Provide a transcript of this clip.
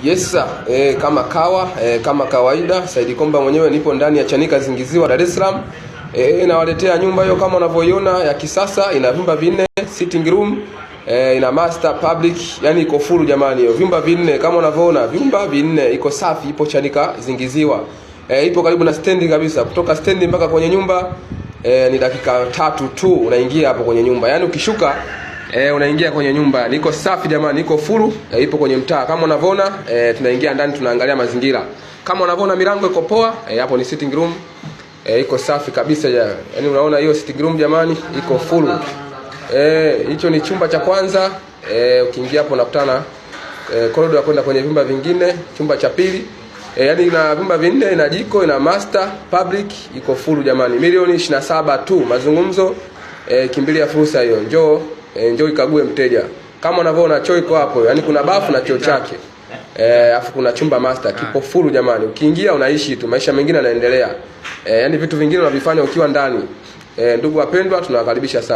Yes sir. Kama kawa kama kawaida Saidi Komba mwenyewe nipo ndani ya Chanika Zingiziwa, Dar es Salaam. Nawaletea nyumba hiyo kama unavyoiona ya kisasa, ina vyumba vinne, sitting room, ina master, public, yani iko full jamani, hiyo vyumba vinne kama unavyoona, vyumba vinne, iko safi, ipo Chanika Zingiziwa. Ipo karibu na stendi kabisa. Kutoka stendi mpaka kwenye nyumba ni dakika 3 tu unaingia hapo kwenye nyumba. Yaani ukishuka unaingia kwenye nyumba. Niko safi jamani, niko full, ipo kwenye mtaa kama unavyoona. Tunaingia ndani tunaangalia mazingira. Kama unavyoona milango iko poa, hapo ni sitting room. Iko safi kabisa jamani. Yaani unaona hiyo sitting room jamani, iko full. Hicho ni chumba cha kwanza. Ukiingia hapo unakutana corridor ya kwenda kwenye vyumba vingine, chumba cha pili. Yaani ina vyumba vinne, ina jiko, ina master, public, iko full jamani. Milioni 27 tu. Mazungumzo, kimbilia fursa hiyo. Njoo njoo ikague mteja. Kama unavyoona choo iko hapo, yaani kuna bafu na choo chake. Afu kuna chumba master kipo full jamani. Ukiingia unaishi tu, maisha mengine yanaendelea. Yaani vitu vingine unavifanya ukiwa ndani. Ndugu wapendwa, tunawakaribisha sana.